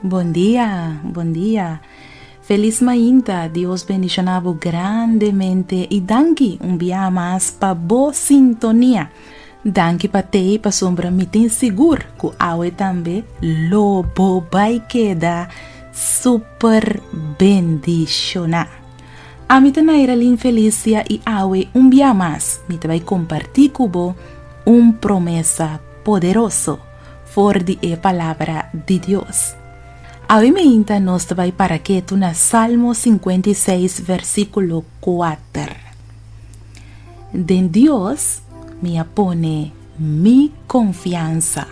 Bon dia, bon dia. Felis mainta, Dios bendiciona bo grandemente y danki un bia mas pa bo sintonia. Danki pa tei pasobra mi tin sigur cu awe tambe lo bo bai keda super bendiciona. Ami ta Nairalyn Felicia y awe un bia mas mi ta bai comparti cu bo un promesa poderoso. For di e Palabra di Dios. Awe meinta nos ta bai para ketu na Salmo 56 versíkulo 4. Den Dios mi a pone mi konfiansa.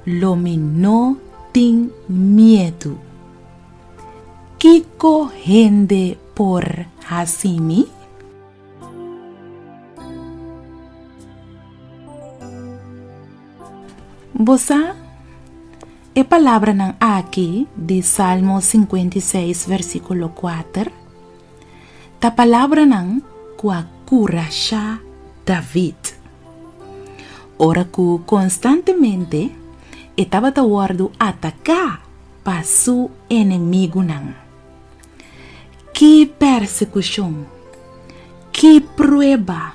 Lo mi no tin miedu. Kiko hende por hasi mi? Bo sa e palabranan aki di Salmo 56 versíkulo 4 ta palabranan ku a kurashá David. Ora ku konstantemente e tabata wòrdu ataká pa su enemigunan. Ki persekushon, ki prueba,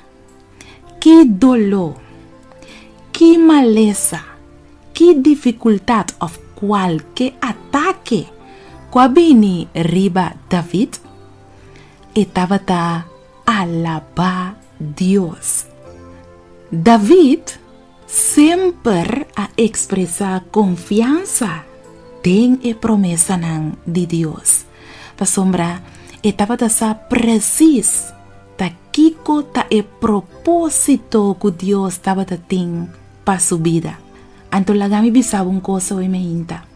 ki doló, ki malesa, ki difikultat òf kualke atake ku a bini riba David, e tabata alabá Dios. David Semper a ekspresá konfiansa den e promesanan di Dios, pasobra e tabata sa presis ta kiko ta e propósito ku Dios tabata tin pa su bida. Anto laga mi bisa bo un kos awe meinta,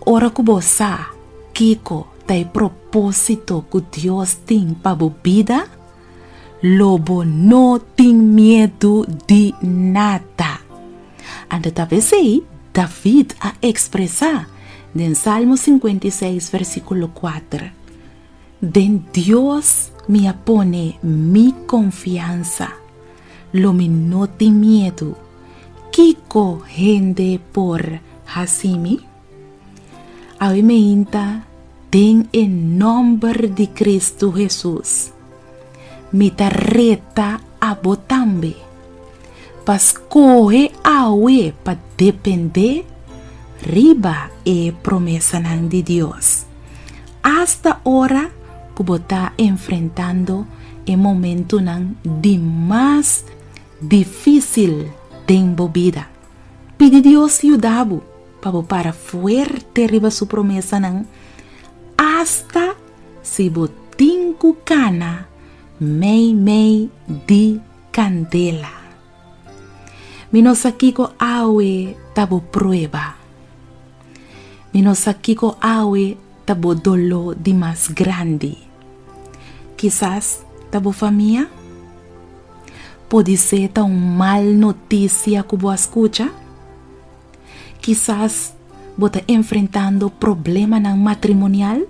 Ora ku bo sa kiko ta e propósito ku Dios tin pa bo bida, Lo bo no tin miedu di nada. Anto ta p'esei David a ekspresá den Salmo 56 versíkulo 4, Den Dios mi a pone mi konfiansa, lo mi no tin miedu, kiko hende por hasi mi? Awe meinta den e nòmber di Kristu Hesus, mi ta reta abo tambe pa skohe awe pa dependé riba e promesanan di Dios, asta ora ku bo ta enfrentando e momentunan di mas difísil den bo bida. Pidi Dios yuda bo pa bo para fuerte riba su promesanan, asta si bo tin ku kana meimei di kandela. Mi no sa kiko awe ta bo prueba. Mi no sa kiko awe ta bo doló di mas grandi. Kisas ta bo famia? Podisé ta un mal notisia ku bo a skucha? Kisas bo ta enfrentando problemanan matrimonial?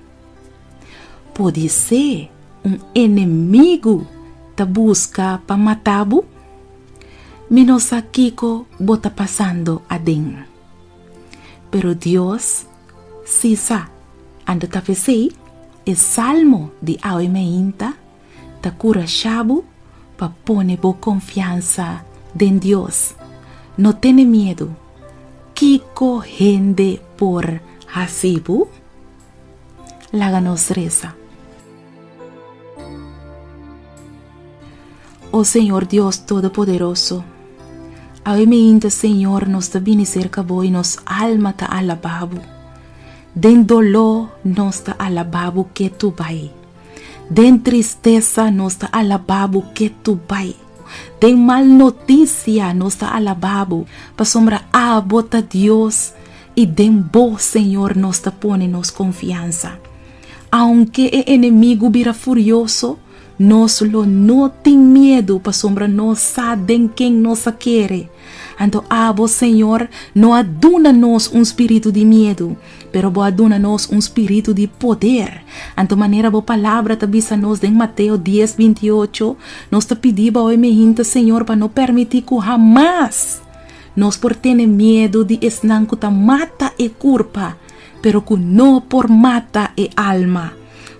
Podisé un enemigu ta buska pa mata bo? Mi no sa kiko bo ta pasando aden. Pero Dios sí sa. Anto ta p'esei e salmo di awe meinta ta kurashá bo pa pone bo konfiansa den Dios. No tene miedu. Kiko hende por hasi bo? Laga nos resa. O Señor Dios Todopoderoso, awe meinta Señor nos ta bini serka bo i nos alma ta alabá bo. Den doló nos ta alabá bo ketu bai. Den tristesa nos ta alabá bo ketu bai. Den mal notisia nos ta alabá bo, pasobra abo ta Dios i den bo, Señor, nos ta pone nos konfiansa. Aunke e enemigu bira furioso, nos lo no tin miedu pasobra nos sa den ken nos a kere. Anto abo, Señor, no a duna nos un spiritu di miedu, pero bo a duna nos un spiritu di poder. Anto manera bo palabra ta bisa nos den Mateo dies, 28, nos ta pidi bo awe mehinta, Señor, pa no permití ku hamas nos por tene miedu di esnan ku ta mata e kurpa. pero ku no por mata e alma.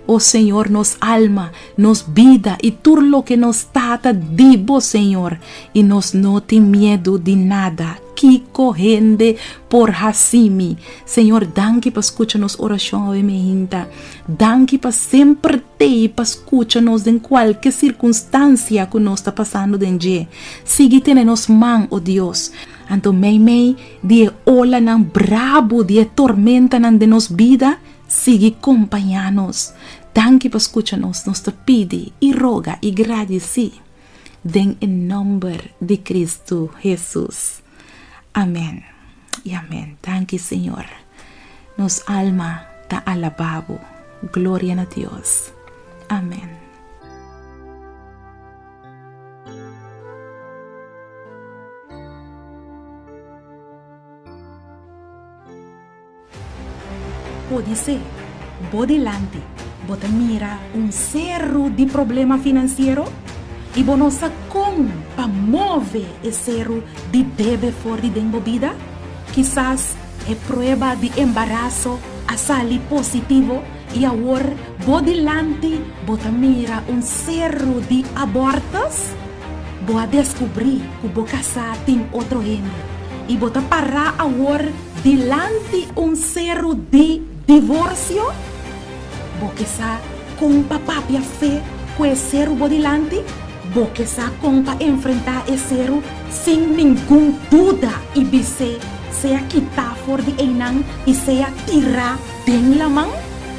O Señor, nos alma, nos bida i tur loke nos ta ta di bo, Señor, i nos no tin miedu di nada. Kiko hende por hasi mi? Señor, danki pa skucha nos orashon awe meinta. Danki pa semper t'ei pa skucha nos den kualke sirkunstansia ku nos ta pasando den dje. Sigui tene nos man, o Dios. Anto meimei di e olanan brabu di e tormentanan den nos bida, sigui kompañá nos. Danki pa skucha nos. Nos ta pidi i roga i gradisí den e nòmber di Kristu Hesus. Amèn i amèn. Danki Señor. Nos alma ta alabá bo. Gloria na Dios. Amèn. Podisé bo dilanti bo ta mira un seru di problema finansiero i bo no sa kon pa move e seru di debe for di den bo bida. Kisas e prueba di embaraso a sali positivo i awor bo dilanti bo ta mira un seru di abortus. Bo a deskubrí ku bo kasá tin otro hende i bo ta pará awor dilanti un seru di divorsio? Bo ke sa kon pa papia fe ku e seru bo dilanti? Bo ke sa kon pa enfrentá e seru sin ningun duda i bis'é sea kitá for di einan i sea tirá den laman?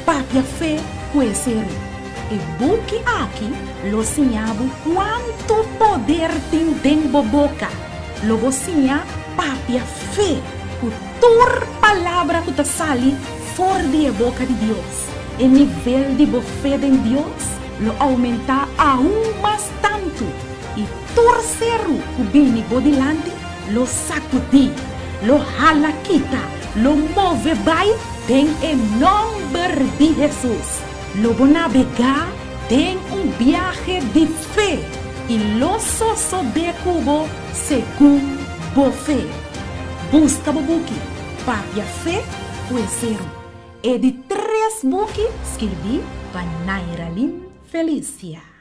Papia fe ku e seru. E buki aki lo siña bo kuantu poder tin den bo boka. Lo bo siña papia fe ku tur palabra ku ta sali for di e boka di Dios. E nivel di bo fe den Dios lo oumentá aun mas tantu, i tur seru ku bini bo dilanti lo sakudí, lo hala kita, lo move bai den e nòmber di Hesus. Lo bo nabegá den un biahe di fe i lo sosodé ku bo segun bo fe. Buska bo buki Papia Fe ku e Seru, e di tres buki skirbí pa Nairalyn Felicia.